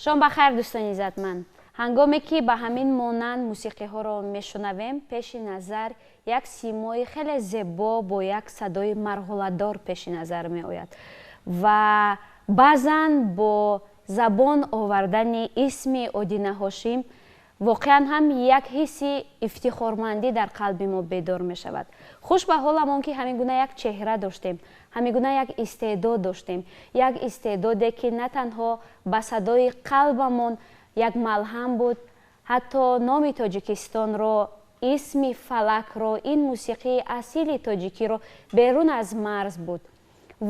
Шом ба хайр, дӯстони иззатманд. Ҳангоме ки ба ҳамин монанд мусиқиҳоро мешунавем, пеши назар як симои хеле зебо бо як садои марғуладор пеши назар меояд ва баъзан бо забон овардани исми Одина Ҳошим воқеан ҳам як ҳисси ифтихормандӣ дар қалби мо бедор мешавад. Хуш ба ҳоламон, ки ҳамин гуна як чеҳра доштем, ҳамин гуна як истеъдод доштем, як истеъдоде, ки на танҳо ба садои қалбамон як малҳам буд, ҳатто номи Тоҷикистонро, исми фалакро, ин мусиқии асили тоҷикиро берун аз марз буд.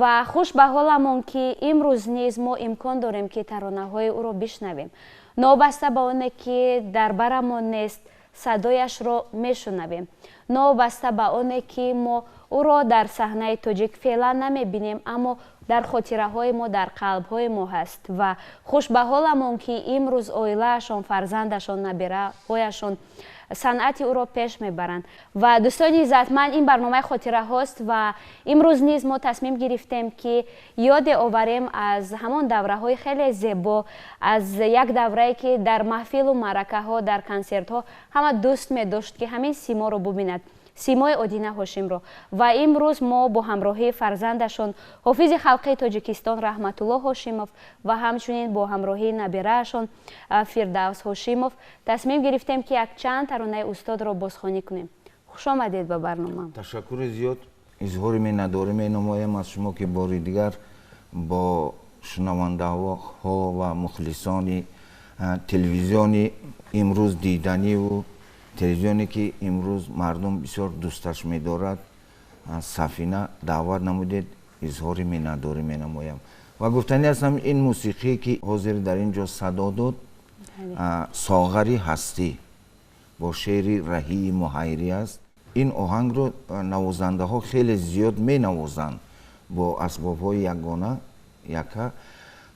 Ва хуш ба ҳоламон, ки имрӯз низ мо имкон дорем, ки таронаҳои ӯро бишнавем. Новобаста ба оне ки дар барамон нест, садояшро мешунавем. Новобаста ба оне ки мо ӯро дар саҳнаи тоҷик феълан намебинем, аммо Дар хотираҳои мо, дар қалбҳои мо ҳаст ва хушбаҳоламон, ки имрӯз оилаашон, фарзандашон, набираҳояшон санъати ӯро пеш мебаранд. Ва дӯстони иззатманд, ин барномаи хотираҳост ва имрӯз низ мо тасмим гирифтем, ки ёде оварем аз ҳамон давраҳои хеле зебо, аз як даврае, ки дар маҳфилу маъракаҳо, дар консертҳо ҳама дӯст медошт, ки ҳамин симоро бубинад, симои Одина Ҳошимро. Ва имрӯз мо бо ҳамроҳии фарзандашон, ҳофизи халқии Тоҷикистон Раҳматулло Ҳошимов, ва ҳамчунин бо ҳамроҳии набираашон Фирдавс Ҳошимов тасмим гирифтем, ки якчанд таронаи устодро бозхонӣ кунем. Хушомадед ба барнома. Ташаккури зиёд. Изҳори миннатдорӣ менамоям аз шумо, ки бори дигар бо шунавандаҳо ва мухлисони телевизиони имрӯз диданиву телевизионе, ки имрӯз мардум бисёр дӯсташ медорад, Сафина, даъват намудед. Изҳори миннатдорӣ менамоям ва гуфтанӣ ҳастам, ин мусиқие, ки ҳозир дар ин ҷо садо дод, «Соғари ҳастӣ» бо шеъри Раҳии Муҳайрӣ аст. Ин оҳангро навозандаҳо хеле зиёд менавозанд бо асбобҳои ягона яка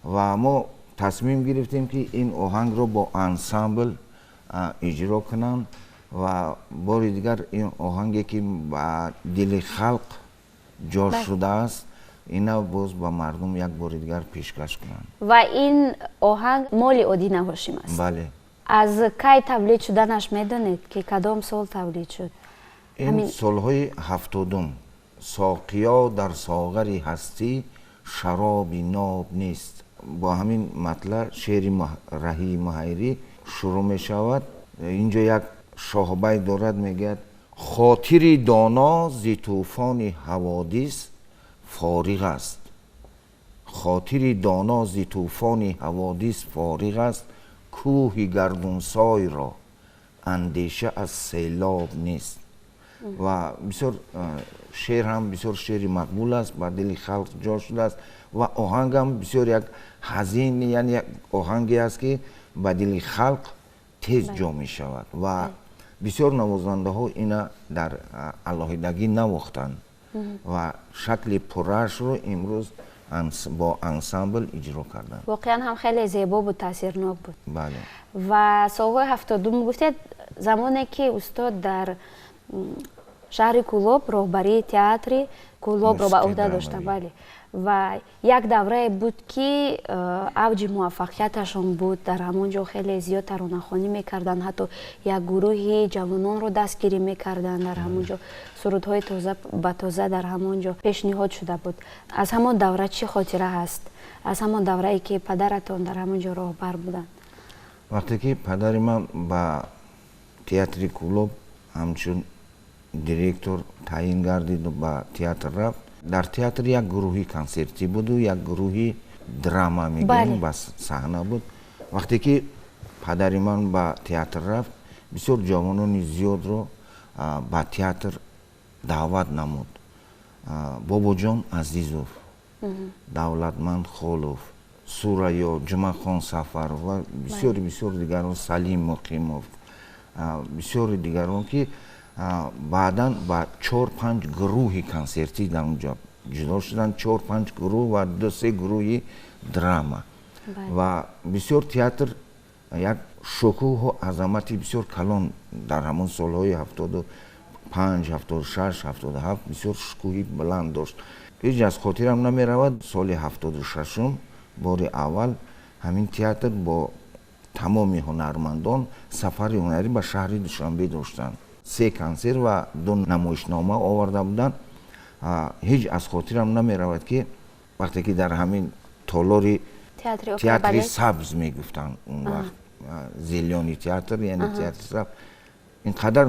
ва мо тасмим гирифтем, ки ин оҳангро бо ансамбл иҷро кунанд ва бори дигар ин оҳанге, ки ба дили халқ ҷо шудааст, ина боз ба мардум як бори дигар пешкаш кунанд. Ва ин оҳанг моли Одина Ҳошим аст? Бале. Аз кай тавлид шуданаш медонед, ки кадом сол тавлид шуд? Ин солҳои 70-ум. «Соқиё, дар соғари ҳастӣ шароби ноб нест», бо ҳамин матлаъ шеъри Раҳии Муҳайрӣ шурӯъ мешавад. Инҷо як шоҳбайт дорад, мегӯяд: «Хотири доно зи тӯфони ҳаводис фориғ аст, хотири доно зи тӯфони ҳаводис фориғ аст, кӯҳи гардунсойро андеша аз селоб нест». Ва бисёр шеър ҳам бисёр шеъри мақбул аст, ба дили халқ ҷо шудааст ва оҳангам бисёр як ҳазин, яъне як оҳанге аст, ки ба дили халқ тез ҷо мешавад ва бисёр навозандаҳо ина дар алоҳидагӣ навохтанд ва шакли пурраашро имрӯз бо ансамбл иҷро карданд. Воқеан ҳам хеле зебо буд, таъсирнок буд. Бале. Ва солҳои 70-ум гуфтед, замоне ки устод дар шаҳри Кӯлоб роҳбарии театри Кӯлобро ба уҳда доштанд, бале, ва як даврае буд, ки авҷи муваффақияташон буд. Дар ҳамон ҷо хеле зиёд таронахонӣ мекарданд, ҳатто як гурӯҳи ҷавононро дастгирӣ мекарданд. Дар ҳамон ҷо сурудҳои тоза ба тоза дар ҳамон ҷо пешниҳод шуда буд. Аз ҳамон давра чӣ хотира ҳаст, аз ҳамон даврае ки падаратон дар ҳамон ҷо роҳбар буданд? Вақте ки падари ман ба театри Кӯлоб ҳамчун директор таъин гардиду ба театр рафт, дар театр як гурӯҳи консертӣ буду як гурӯҳи драма мегӯем, ба саҳна буд. Вақте ки падари ман ба театр рафт, бисёр ҷавонони зиёдро ба театр даъват намуд: Бобоҷон Азизов, Давлатманд Холов, Сурайё, Ҷумъахон Сафаров ва бисёри бисёр дигарон, Салим Муқимов, бисёри дигарон, ки баъдан ба чор панҷ гурӯҳи консертӣ дар онҷо ҷудо шуданд, чор панҷ гурӯҳ ва ду се гурӯҳи драма. Ва бисёр театр як шукӯҳу азамати бисёр калон дар ҳамон солҳои 75, 76, 77 бисёр шукӯҳи баланд дошт. Ҳеҷ аз хотирам намеравад, соли 76-ум бори аввал ҳамин театр бо тамоми ҳунармандон сафари ҳунарӣ ба шаҳри Душанбе доштанд. Се консерт ва ду намоишнома оварда буданд. Ҳеҷ аз хотирам намеравад, ки вақте ки дар ҳамин толори театри сабз мегуфтанд он вақт, зелёный театр, яъне театри сабз, ин қадар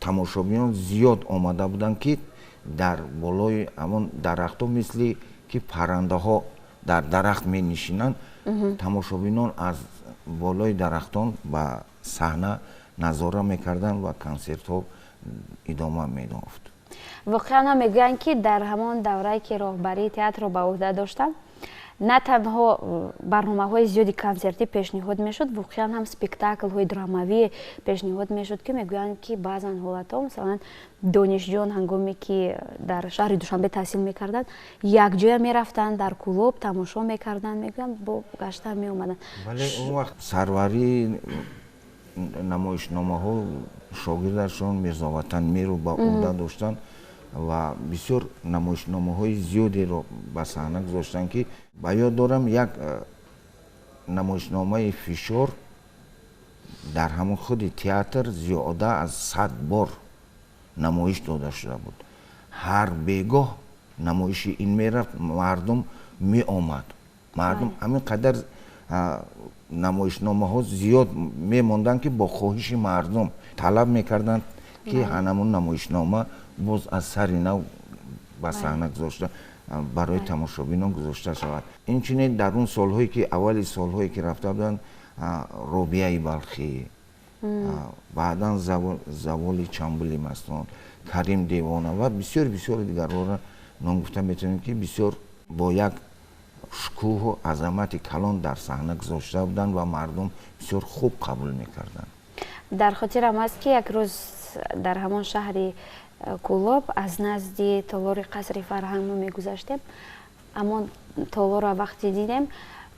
тамошобинон зиёд омада буданд, ки дар болои ҳамон дарахтҳо, мисли ки паррандаҳо дар дарахт менишинанд, тамошобинон аз болои дарахтон ба саҳна назора мекарданд ва консертҳо идома меёфт. Воқеан ҳам мегӯянд, ки дар ҳамон даврае, ки роҳбарии театрро ба уҳда доштанд, На танҳо барномаҳои зиёди консертӣ пешниҳод мешуд, воқеан ҳам спектаклҳои драмавӣ пешниҳод мешуд, ки мегӯянд, ки баъзан ҳолатҳо, масалан, донишҷӯён ҳангоме ки дар шаҳри Душанбе таҳсил мекарданд, якҷоя мерафтанд дар Кӯлоб, тамошо мекарданд, мегӯянд, бо гашта меомаданд. Вале он вақт сарварии намоишномаҳо шогирдашон Мирзоватан Миров ба уҳда доштанд ва бисёр намоишномаҳои зиёдеро ба саҳна гузоштанд, ки ба ёд дорам, як намоишномаи «Фишор» дар ҳамон худи театр зиёда аз 100 бор намоиш дода шуда буд. Ҳар бегоҳ намоиши ин мерафт, мардум меомад. Мардум ҳамин қадар намоишномаҳо зиёд мемонданд, ки бо хоҳиши мардум талаб мекарданд, ки ҳанамун намоишнома боз аз сари нав ба саҳна гузошта, барои тамошобинон гузошта шавад. Инчунин дар он солҳое ки аввали солҳое ки рафта буданд, Робияи Балхӣ, баъдан Заволи Чамбули мастон, Карим Девона ва бисёр бисёри дигарҳоро ном гуфта метавонем, ки бисёр бо як шукӯҳу азамати калон дар саҳна гузошта буданд ва мардум бисёр хуб қабул мекарданд. Дар хотирам аст, ки як рӯз дар ҳамон шаҳри Кӯлоб аз назди толори қасри фарҳанг мо мегузаштем. Ҳамон толорро вақте дидем,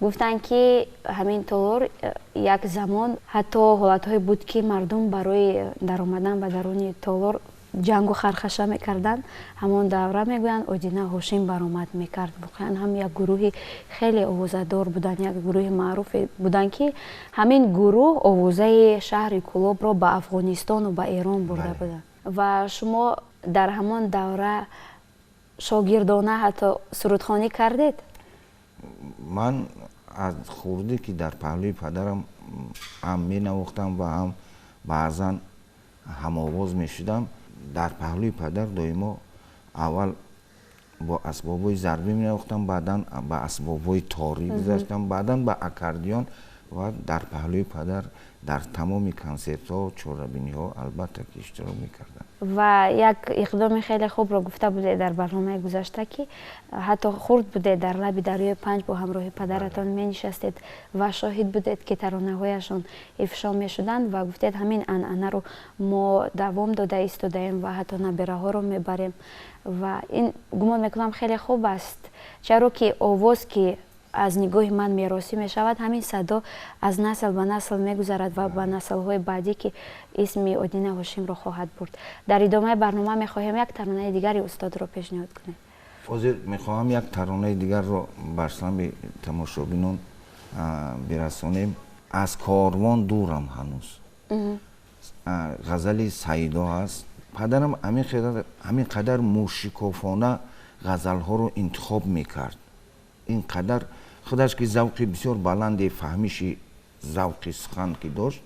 гуфтанд, ки ҳамин толор як замон ҳатто ҳолатҳое буд, ки мардум барои даромадан ба даруни толор ҷангу хархаша мекарданд. Ҳамон давра, мегӯянд, Одина Ҳошим баромад мекард. Воқеан ҳам як гурӯҳи хеле овозадор буданд, як гурӯҳи маъруфе буданд, ки ҳамин гурӯҳ овозаи шаҳри Кӯлобро ба Афғонистону ба Эрон бурда буданд. Ва шумо дар ҳамон давра шогирдона ҳатто сурудхонӣ кардед? Ман аз хурдӣ, ки дар паҳлӯи падарам ҳам менавохтам ва ҳам баъзан ҳамовоз мешудам, дар паҳлӯи падар доимо аввал бо асбобҳои зарбӣ менавохтам, баъдан ба асбобҳои торӣ гузаштам, баъдан ба аккордеон ва дар паҳлӯи падар дар тамоми консертҳо, чорабиниҳо албатта ки иштирок мекардам. Ва як иқдоми хеле хубро гуфта будед дар барномаи гузашта, ки ҳатто хурд будед, дар лаби дарёи Панҷ бо ҳамроҳи падаратон менишастед ва шоҳид будед, ки таронаҳояшон ифшо мешуданд, ва гуфтед, ҳамин анъанаро мо давом дода истодаем ва ҳатто набираҳоро мебарем. Ва ин, гумон мекунам, хеле хуб аст, чаро ки овоз, ки аз нигоҳи ман меросӣ мешавад, ҳамин садо аз насл ба насл мегузарад ва ба наслҳои баъдӣ, ки исми Одина Ҳошимро хоҳад бурд. Дар идомаи барнома мехоҳем як таронаи дигари устодро пешниҳод кунем. Ҳозир мехоҳам як таронаи дигарро бар сами тамошобинон бирасонем. «Аз корвон дурам ҳанӯз», ғазали Саидо аст. Падарам ҳамин қадар мӯшикофона ғазалҳоро интихоб мекард, ин қадар худаш ки завқи бисёр баланде, фаҳмиши завқи сухан ки дошт,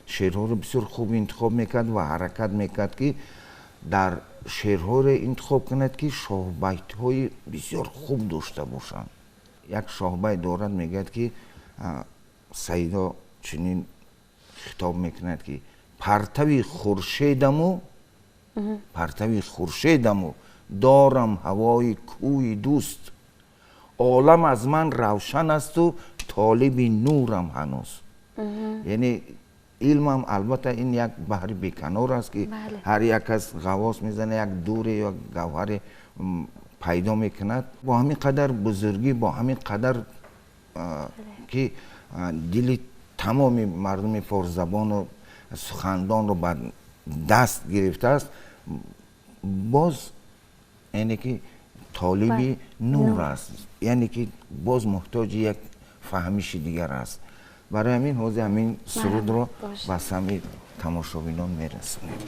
шеърҳоро бисёр хуб интихоб мекард ва ҳаракат мекард, ки дар шеърҳоро интихоб кунад, ки шоҳбайтҳои бисёр хуб дошта бошанд. Як шоҳбайт дорад, мегӯяд, ки Саидо чунин хитоб мекунад, ки партави хуршедаму, партави хуршедаму дорам ҳавои кӯи дӯст, олам аз ман равшан асту толиби нурам ҳанӯз. Яъне илмам албатта ин як баҳри беканор аст, ки ҳар як кас ғаввос мезана, як дуре ё гавҳаре пайдо мекунад. Бо ҳамин қадар бузургӣ, бо ҳамин қадар ки дили тамоми мардуми форсзабону сухандонро ба даст гирифтааст, боз яъне ки толиби нур аст, яъне ки боз муҳтоҷи як фаҳмиши дигар аст. Барои ҳамин ҳозир ҳамин сурудро ба сами тамошобинон мерасонем.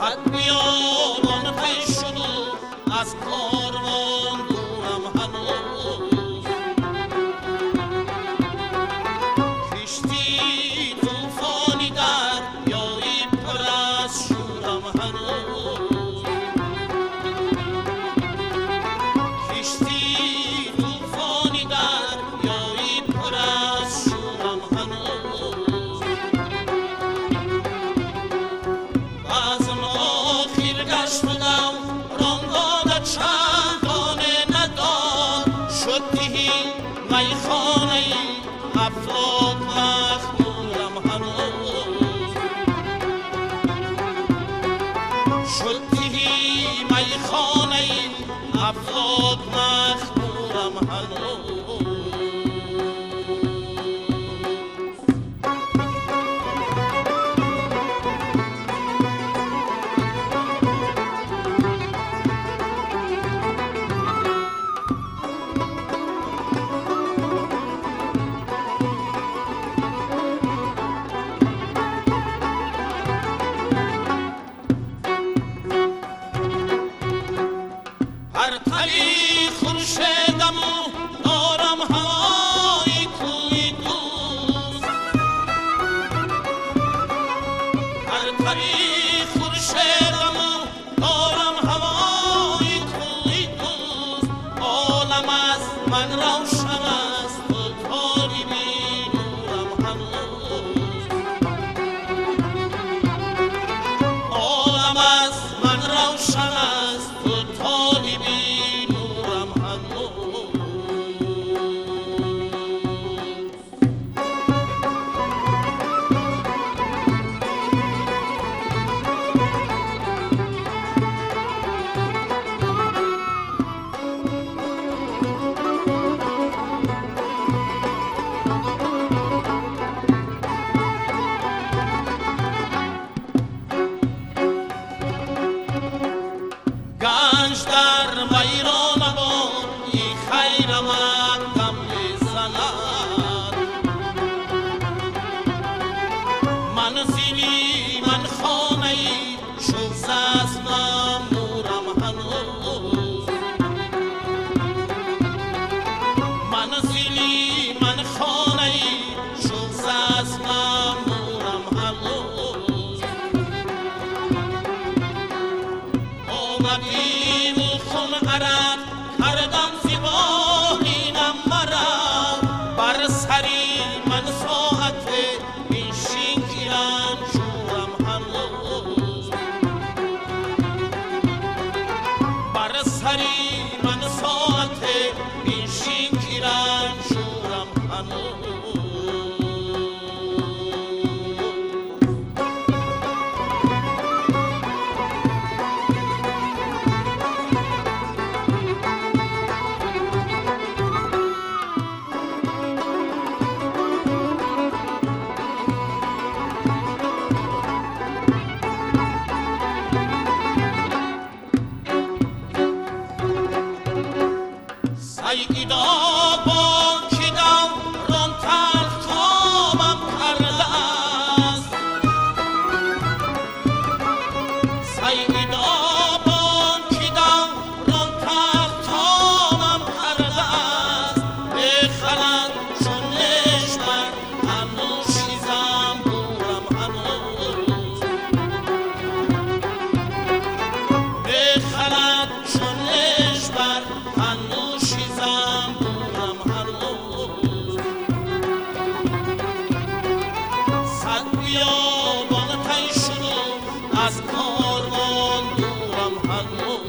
Satmıyor. سری خورشیدم و دارم هوای توی دوست عالم از من روشن است و طالبی نورم هنوز عالم از من روشن است و طالبی نورم هنوز. گنج در ویران باد خیرمک دم میزند منزلی من خانه شوز از مامورم هنوز منزلی من خانه شوز از مامورم هنوز آمدی و خون عرق کردم زیباهینم مرا بر سری من ساعت بنشین که رنجورم هنوز بر سری من ساعت بنشین که رنجورم هنوز. سیدا با که دوران تلخ کامم کرده است سیدا با که دوران تلخ کامم کرده است بخرد چون نشبر هنوشی زنبورم هنوز بخرد چون نشبر هنوشی زنبورم هنوز صد بیابان طی شد و از کاروان دورم هنوز.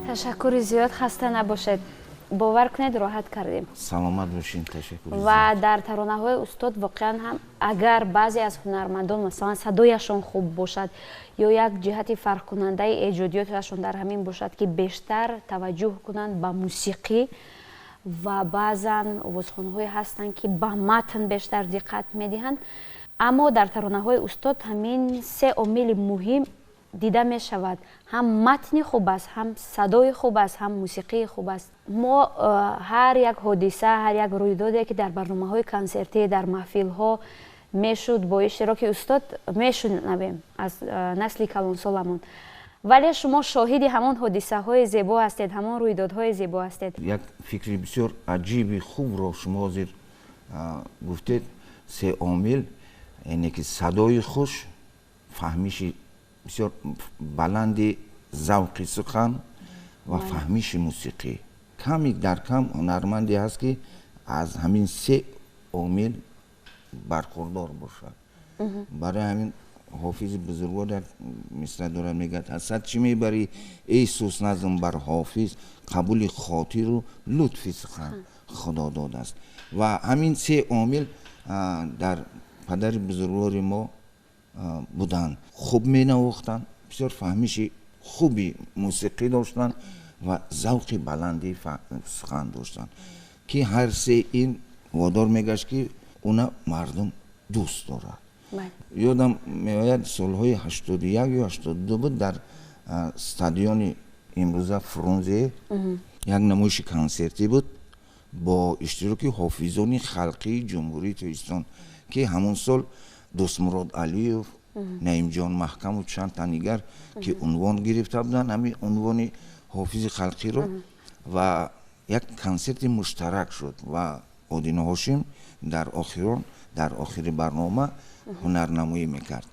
Ташаккури зиёд, хаста набошед. Бовар кунед, роҳат кардем. Саломат бошин, ташаккури зиёд. Ва дар таронаҳои устод воқеан ҳам агар баъзе аз ҳунармандон масалан садояшон хуб бошад ё як ҷиҳати фарқкунандаи эҷодиёташон дар ҳамин бошад, ки бештар таваҷҷӯҳ кунанд ба мусиқӣ ва баъзан овозхонҳое ҳастанд, ки ба матн бештар диққат медиҳанд, аммо дар таронаҳои устод ҳамин се омили муҳим дида мешавад. Ҳам матни хуб аст, ҳам садои хуб аст, ҳам мусиқии хуб аст. Мо ҳар як ҳодиса, ҳар як рӯйдоде, ки дар барномаҳои консертӣ, дар маҳфилҳо мешуд, бо иштироки устод мешунавем аз насли калонсоламон. Вале шумо шоҳиди ҳамон ҳодисаҳои зебо ҳастед, ҳамон рӯйдодҳои зебо ҳастед. Як фикри бисёр аҷиби хубро шумо ҳозир гуфтед. Се омил, яъне ки садои хуш, фаҳмиши бисёр баланди завқи сухан ва фаҳмиши мусиқӣ. Ками дар кам ҳунарманде ҳаст, ки аз ҳамин се омил бархурдор бошад. Барои ҳамин ҳофизи бузургвор як мисра дорад, мегӯяд: ҳасад чӣ мебарӣ эй сусназм бар ҳофиз, қабули хотиру лутфи сухан худо додааст. Ва ҳамин се омил дар падари бузургвори мо буданд. Хуб менавохтанд, бисёр фаҳмиши хуби мусиқӣ доштанд ва завқи баланди сухан доштанд, ки ҳар се ин водор мегашт, ки уна мардум дӯст дорад. Ёдам меояд, солҳои 81 ё 82 буд, дар стадиони имрӯза Фрунзе як намоиши консертӣ буд бо иштироки ҳофизони халқии Ҷумҳурии Тоҷикистон, ки ҳамон сол Дӯстмурод Алиев, Наимҷон Маҳкаму чанд тан дигар, ки унвон гирифта буданд ҳамин унвони ҳофизи халқиро, ва як консерти муштарак шуд ва Одина Ҳошим дар охири барнома ҳунарнамоӣ мекард.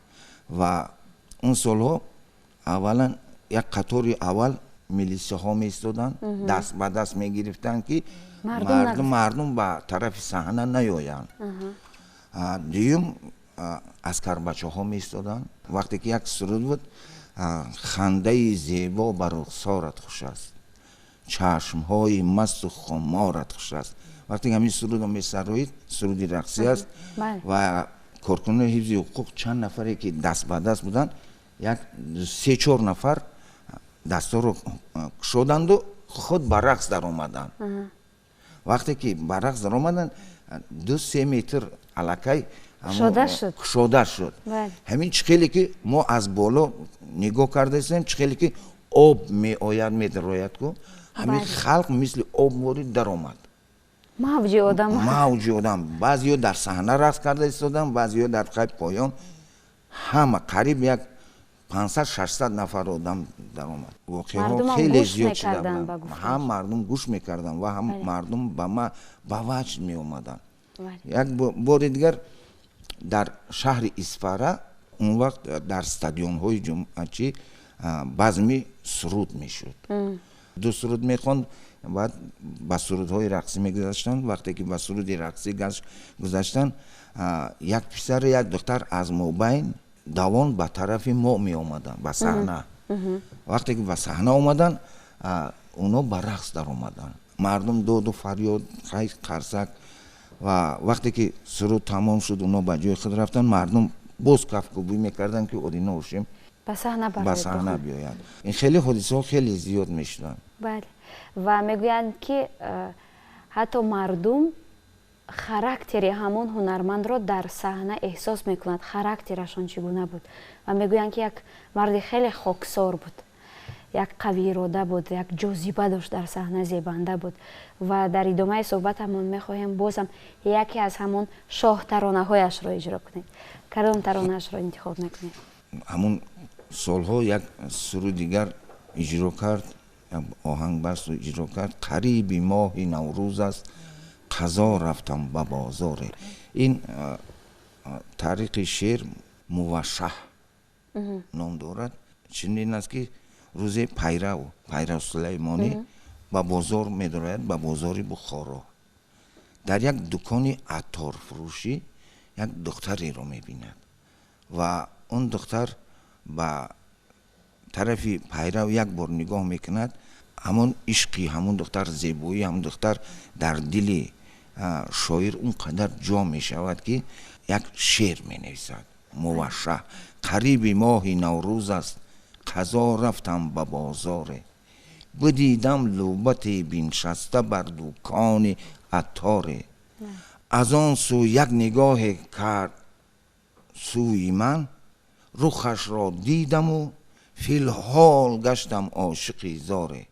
Ва он солҳо аввалан як қатори аввал милисияҳо меистоданд, даст ба даст мегирифтанд, ки мардум ба тарафи саҳна наёянд. Дуюм, аскарбачаҳо меистоданд. Вақте ки як суруд буд, хандаи зебо ба рухсорат хуш аст, чашмҳои масту хуморат хуш аст. Вақте ки ҳамин сурудро месароид, суруди рақсӣ аст, ва коркунони ҳифзи ҳуқуқ чанд нафаре ки даст ба даст буданд, як се-чор нафар дастҳоро кушоданду худ ба рақс даромаданд. Вақте ки ба рақс даромаданд, 2-3 метр аллакай кушода шуд. Ҳамин чӣ хеле ки мо аз боло нигоҳ кардаистем, чӣ хеле ки об меояд, медарояд ку, ҳамин халқ мисли об ворид даромад. Мавҷи одам. Мавҷи одам. Баъзеҳо дар саҳна рақс карда истоданд, баъзеҳо дар қайб поён. Ҳама қариб як 500-600 нафар одам даромад. Воқеаҳо хеле зиёд шуда буданд. Ҳам мардум гӯш мекарданд ва ҳам мардум ба ма ба ваҷд меомаданд. Як бори дигар дар шаҳри Исфара, он вақт дар стадионҳои ҷумъачӣ базми суруд мешуд. Ду суруд мехонд, баъд ба сурудҳои рақсӣ мегузаштанд. Вақте ки ба суруди рақсӣ гузаштанд, як писару як духтар аз мобайн давон ба тарафи мо меомаданд, ба саҳна. Вақте ки ба саҳна омаданд, онҳо ба рақс даромаданд. Мардум доду фарёд, қарсак. Ва вақте ки суруд тамом шуд, онҳо ба ҷои худ рафтанд. Мардум боз кафкӯбӣ мекарданд, ки Одина Ҳошим ба саҳна биёяд. Ин хеле ҳодисаҳо хеле зиёд мешуданд. Бале, ва мегӯянд, ки ҳатто мардум характери ҳамон ҳунармандро дар саҳна эҳсос мекунад, характерашон чӣ гуна буд. Ва мегӯянд, ки як марди хеле хоксор буд, як қавиирода буд, як ҷозиба дошт дар саҳна, зебанда буд. Ва дар идомаи суҳбатамон мехоҳем бозам яке аз ҳамон шоҳтаронаҳояшро иҷро кунед. Кадом таронаашро интихоб мекунед? Ҳамон солҳо як суруд дигар иҷро кард, оҳанг басту иҷро кард. Қариби моҳи Наврӯз аст, қазо рафтам ба бозоре. Ин тариқи шеър мувашшаҳ ном дорад. Чунин аст, ки рӯзе Пайрав Сулаймонӣ ба бозор медарояд, ба бозори Бухоро. Дар як дукони атторфурӯшӣ як духтареро мебинад ва он духтар ба тарафи Пайрав як бор нигоҳ мекунад. Ҳамон ишқи ҳамон духтар, зебоии ҳамон духтар дар дили шоир он қадар ҷо мешавад, ки як шеър менависад. Мувашшаҳ: қариби моҳи Наврӯз аст, қазо рафтам ба бозоре, бидидам лӯбате биншаста бар дукони атторе. Аз он сӯ як нигоҳе кард сӯи ман, рухашро дидаму филҳол гаштам ошиқи зоре.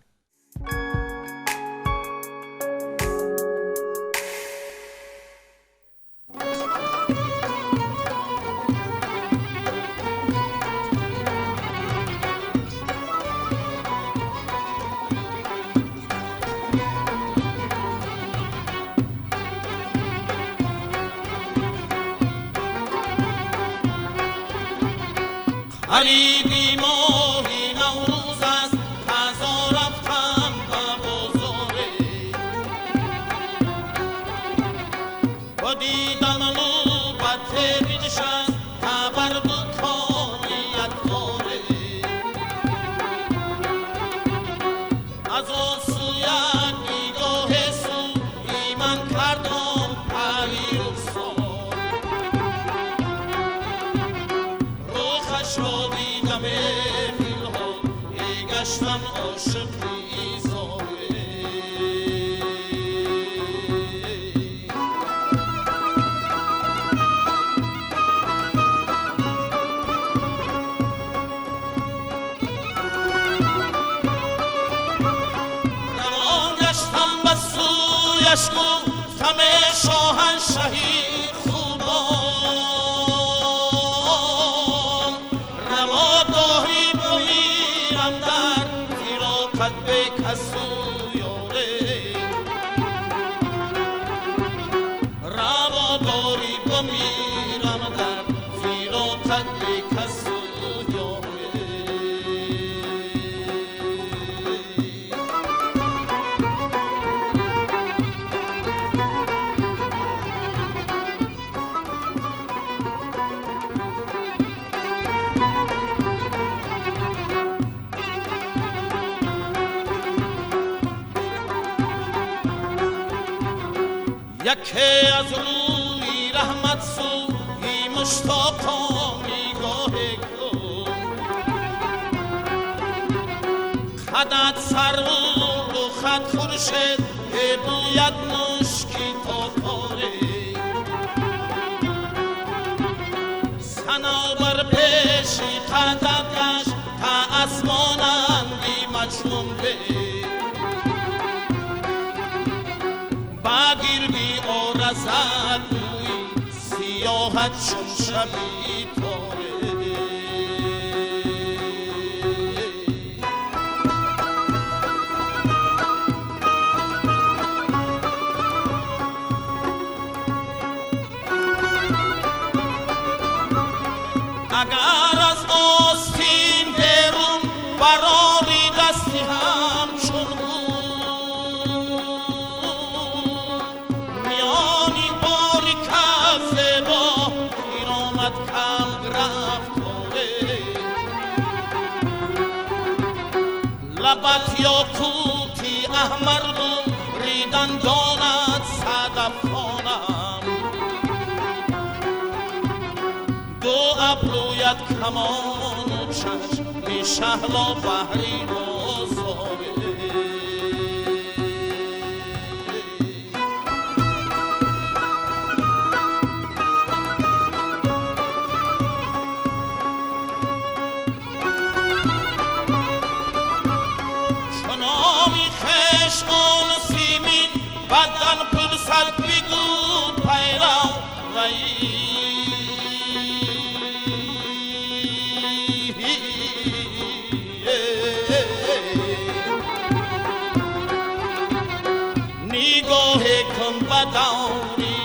Ғариби моҳи Наврӯз аст, қазо рафтам ба бозоре, бидидам лӯбате биншаст бар дукони атторе. Аз он сӯ як нигоҳе сӯи ман кардам пари рухсор, рухашро дидам филҳол гаштам ошиқи зоре. Равон гаштам ба сӯяш, гуфтам шоҳаншаҳи хубон, раво дорӣ бимирам дар фироқат бекасу ёре. بمیرم در فراقت بی کس و یاره. یکی از روی رحمت سوی مشتاقان نگاه کن، قدت سرو و خط خورشید بوید مشکی تا تاره، صنوبر پیش قدت گشت تا آسمانندی مجنون به با گردی آرزد موی سیاهت چون شبی تاره. اگر از آستین بیرون براری دستی همچون میانی باری کف با ایرامت کم رفتاره، لبت یاقوتی احمر ریدن داند صدفانم، دو ابرویت کمان و چشم شهلا بحری آزاره. چنامی خشمان سیمین بدن پرسد بگو پیرو وی، نگاه کن بداری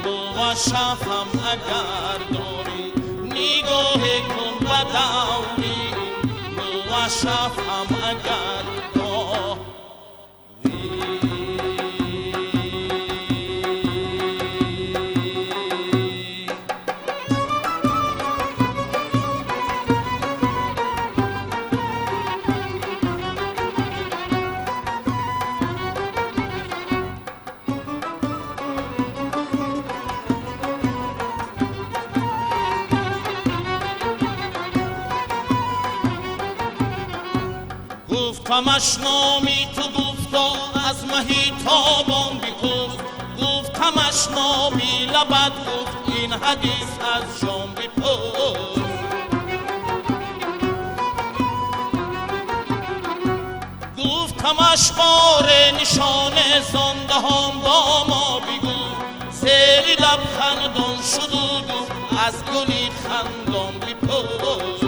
موشفم اگر داری، نگاه کن بداری موشفم اگر داری. گفتمش نامی تو گفتا از مهی تابان بپرس، گفتمش نامی لبت گفت این حدیث از جان بپرس. گفتمش بار نشان زندهان با ما بگو، زیر لب خندان شد و گفت از گلی خندان بپرس.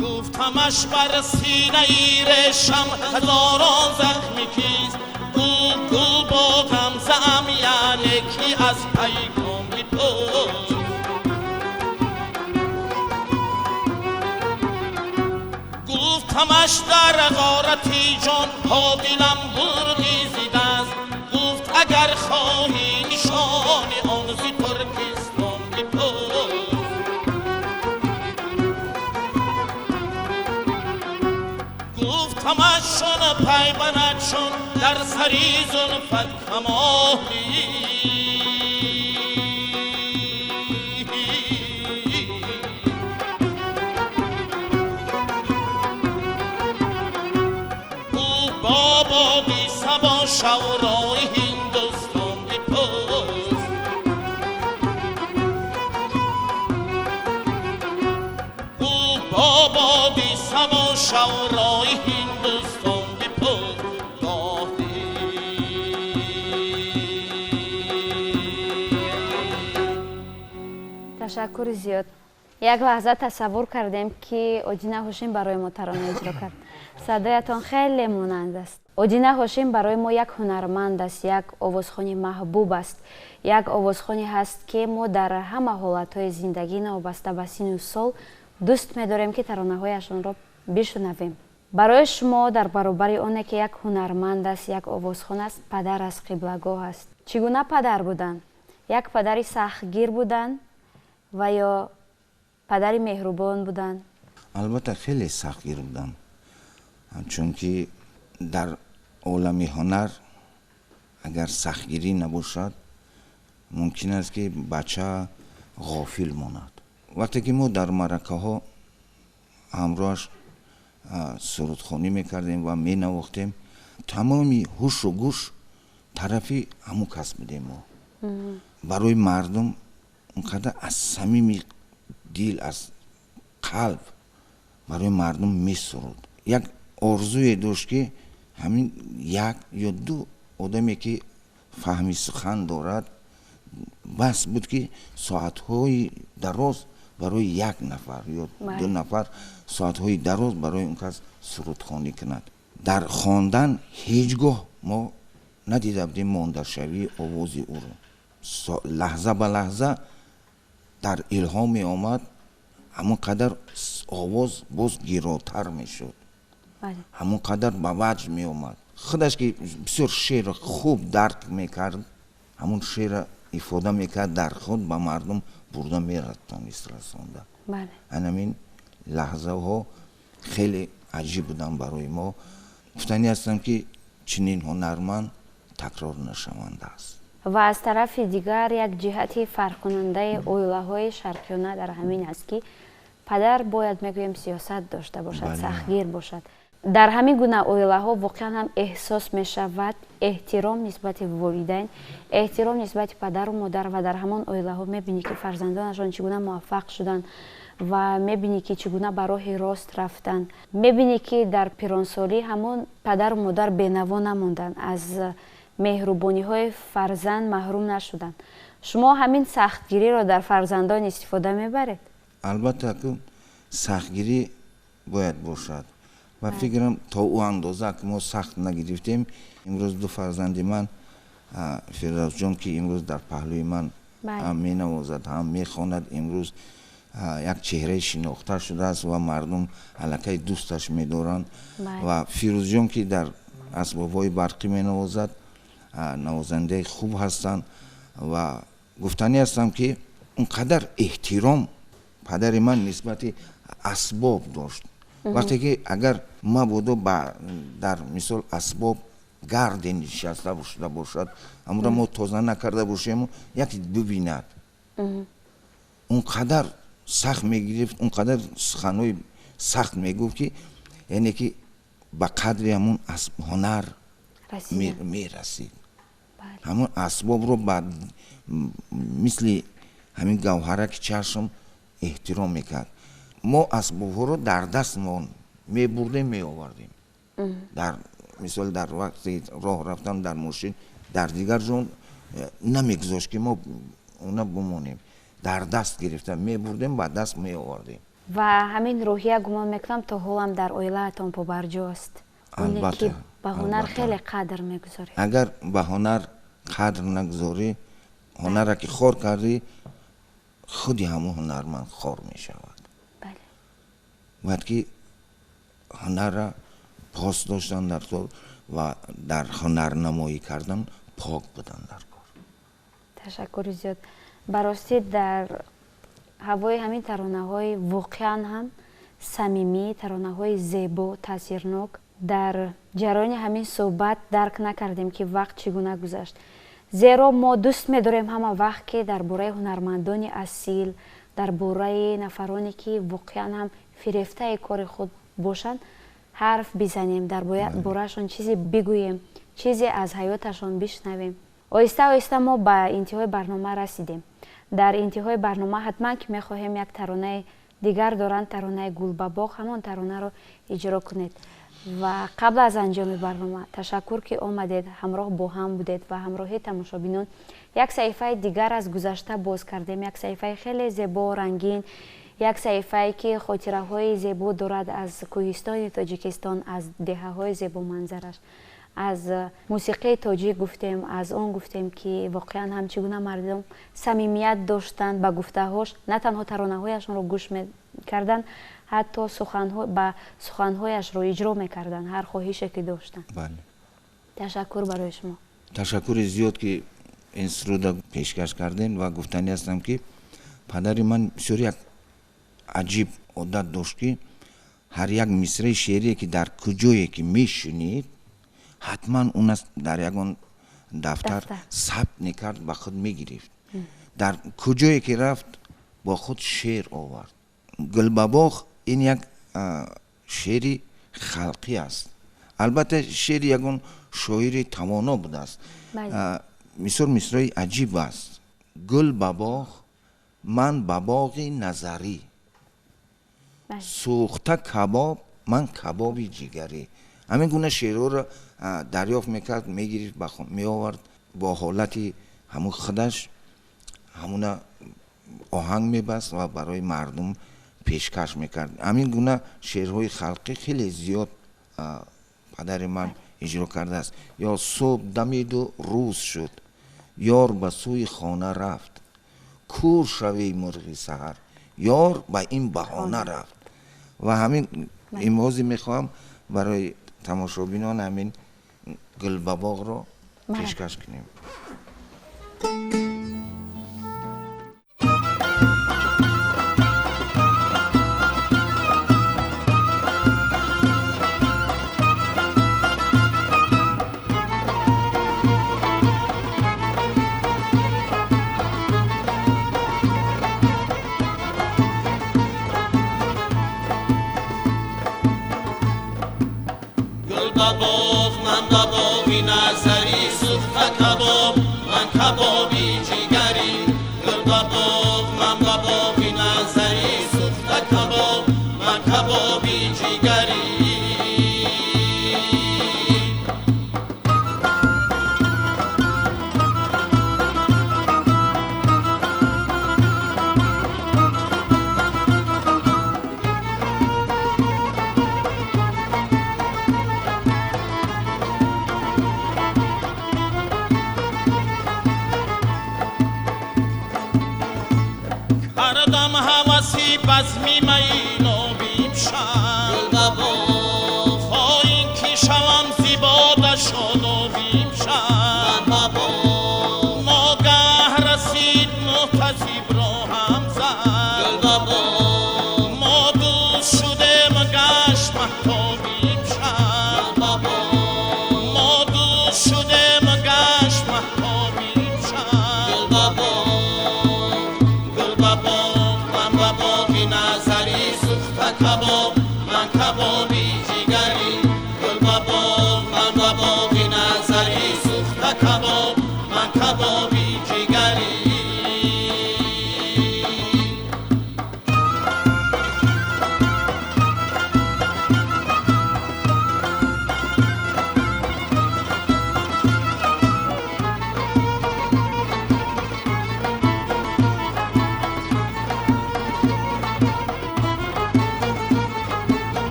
گفتمش بر سینه ای رشم هزاران زخمی کیست، گو گو با غمزه‌ام یعنی کی از پیکان بپرس. گفتمش در غارتی جان ها دلم بردی ز دست، گفت اگر خواهی نشان آن ز ترکستان بپرس. گفتمش چون پی بند چون در سری زلفت کمالی، گو بابا بی صبا شورای هندوستان بپرس. گو بابا بی صبا شورای هندوستان بپرس. Ташаккури зиёд. Як лаҳза тасаввур кардем, ки Одина Ҳошим барои мо тарона иҷро кард. Садоятон хеле монанд аст. Одина Ҳошим барои мо як ҳунарманд аст, як овозхони маҳбуб аст, як овозхоне ҳаст, ки мо дар ҳама ҳолатҳои зиндагӣ, новобаста ба сину сол, дӯст медорем, ки таронаҳояшонро бишунавем. Барои шумо дар баробари оне ки як ҳунарманд аст, як овозхон аст, падар аст, қиблагоҳ аст. Чӣ гуна падар буданд? Як падари сахтгир буданд ва ё падари меҳрубон буданд? Албатта, хеле сахтгир буданд, чунки дар олами ҳунар агар сахтгирӣ набошад, мумкин аст, ки бача ғофил монад. Вақте ки мо дар маъракаҳо ҳамроҳаш сурудхонӣ мекардем ва менавохтем, тамоми ҳушу гӯш тарафи ҳамун кас будем. Мо барои мардум он қадар аз самими дил, аз қалб барои мардум месуруд. Як орзуе дошт, ки ҳамин як ё ду одаме, ки фаҳми сухан дорад, бас буд, ки соатҳои дароз барои як нафар ё ду нафар соатҳои дароз барои он кас сурудхонӣ кунад. Дар хондан ҳеҷ гоҳ мо надида будем мондашавии овози ӯро. Лаҳза ба лаҳза дар илҳом меомад, ҳамон қадар овоз боз гиротар мешуд, ҳамон қадар ба ваҷд меомад. Худаш ки бисёр шеърро хуб дарк мекард, ҳамон шеърро ифода мекард, дар худ ба мардум бурда мератонист, расонда. Анамин лаҳзаҳо хеле аҷиб буданд барои мо. Гуфтанӣ ҳастам, ки чунин ҳунарманд такрор нашаванда аст. Ва аз тарафи дигар, як ҷиҳати фарқкунандаи оилаҳои шарқиёна дар ҳамин аст, ки падар бояд, мегӯем, сиёсат дошта бошад, сахтгир бошад. Дар ҳамин гуна оилаҳо воқеан ҳам эҳсос мешавад эҳтиром нисбати волидайн, эҳтиром нисбати падару модар. Ва дар ҳамон оилаҳо мебинӣ, ки фарзандонашон чӣ гуна муваффақ шуданд, ва мебинӣ, ки чӣ гуна ба роҳи рост рафтанд. Мебинӣ, ки дар пиронсолӣ ҳамон падару модар бенаво намонданд, аз меҳрубониҳои фарзанд маҳрум нашуданд. Шумо ҳамин сахтгириро дар фарзандон истифода мебаред? Албатта, сахтгирӣ бояд бошад ва фикрам, то ӯ андоза ки мо сахт нагирифтем. Имрӯз ду фарзанди ман, Фирдавсҷон, ки имрӯз дар паҳлӯи ман ҳам менавозад, ҳам мехонад, имрӯз як чеҳраи шинохта шудааст ва мардум аллакай дӯсташ медоранд, ва Фирӯзҷон, ки дар асбобҳои барқӣ менавозад, навозандаи хуб ҳастанд. Ва гуфтанӣ ҳастам, ки он қадар эҳтиром падари ман нисбати асбоб дошт. Вақте ки агар мабодо дар мисол асбоб гарде нишаста шуда бошад, ҳамонро мо тоза накарда бошему, яке бибинад, он қадар сахт мегирифт, он қадар суханҳои сахт мегуфт, ки яъне ки ба қадри ҳамун ҳунар мерасид. Ҳамун асбобро ба мисли ҳамин гавҳараки чашм эҳтиром мекард. Мо асбобҳоро дар дастмон мебурдем, меовардем. Дар мисол, дар вақти роҳ рафтан дар мошин, дар дигар ҷо намегузошт, ки мо она бимонем. Дар даст гирифта мебурдем, ба даст меовардем. Ва ҳамин рӯҳия, гумон мекунам, то ҳолам дар оилаатон побарҷост, ки ба ҳунар хеле қадр мегузоред. Агар ба ҳунар қадр нагузорӣ, ҳунарра ки хор кардӣ, худи ҳамун ҳунарманд хор мешавад. Бояд ки ҳунарра пос доштан дар кор ва дар ҳунарнамоӣ кардан пок будан дар кор. Ташаккури зиёд. Баростӣ, дар ҳавои ҳамин таронаҳои воқеан ҳам самимӣ, таронаҳои зебо, таъсирнок, дар ҷараёни ҳамин суҳбат дарк накардем, ки вақт чӣ гуна гузашт, зеро мо дӯст медорем ҳама вақт, ки дар бораи ҳунармандони асил, дар бораи нафароне, ки воқеан ҳам фирефтаи кори худ бошанд, ҳарф бизанем, дар бораашон чизе бигӯем, чизе аз ҳаёташон бишнавем. Оҳиста оҳиста мо ба интиҳои барнома расидем. Дар интиҳои барнома ҳатман ки мехоҳем, як таронаи дигар доранд, таронаи «Гулбабоғ», ҳамон таронаро иҷро кунед. Ва қабл аз анҷоми барнома, ташаккур, ки омадед, ҳамроҳ бо ҳам будед ва ҳамроҳи тамошобинон як саҳифаи дигар аз гузашта боз кардем, як саҳифаи хеле зебо, рангин. Як саҳифае ки хотираҳои зебо дорад аз кӯҳистони Тоҷикистон, аз деҳаҳои зебоманзараш, аз мусиқии тоҷик гуфтем, аз он гуфтем ки воқеан ҳам чӣ гуна мардум самимият доштанд ба гуфтаҳош, на танҳо таронаҳояшонро гӯш мекарданд, ҳатто ба суханҳояшро иҷро мекарданд, ҳар хоҳише ки доштанд. Ташаккур барои шумо. Ташаккури зиёд ки ин суруда пешкаш кардем ва гуфтанӣ ҳастам ки падари ман бисёр як аҷиб одат дошт ки ҳар як мисраи шеърие ки дар куҷое ки мешунид, ҳатман он дар ягон дафтар сабт мекард, ба худ мегирифт. Дар куҷое ки рафт бо худ шеър овард. Гулбабоғ ин як шеъри халқӣ аст. Албатта шеъри ягон шоири тавоно будааст. Бисёр мисраи аҷиб аст. Гул ба боғ, ман ба боғи назарӣ, сӯхта кабоб, ман кабоби ҷигарӣ. Ҳамин гуна шеърҳоро дарёфт мекард, мегирифт, меовард, бо ҳолати ҳамун худаш ҳамуна оҳанг мебаст ва барои мардум пешкаш мекард. Ҳамин гуна шеърҳои халқӣ хеле зиёд падари ман иҷро кардааст. Ё субҳ дамиду рӯз шуд, ёр ба сӯи хона рафт, кур шави мурғи саҳар, ёр ба ин баҳона рафт. Ва ҳамин имрӯзе мехоҳам барои тамошобинон ҳамин гулбабоғро пешкаш кунем.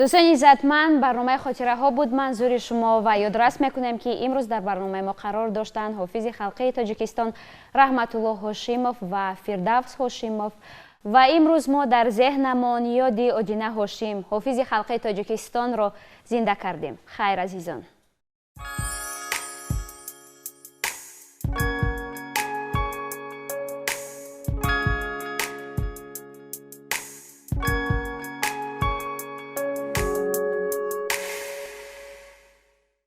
Дӯстони иззатманд, барномаи хотираҳо буд манзури шумо ва ёдрас мекунем ки имрӯз дар барномаи мо қарор доштанд ҳофизи халқии Тоҷикистон Раҳматулло Ҳошимов ва Фирдавс Ҳошимов. Ва имрӯз мо дар зеҳнамон ёди Одина Ҳошим, ҳофизи халқи Тоҷикистонро зинда кардем. Хайр, азизон.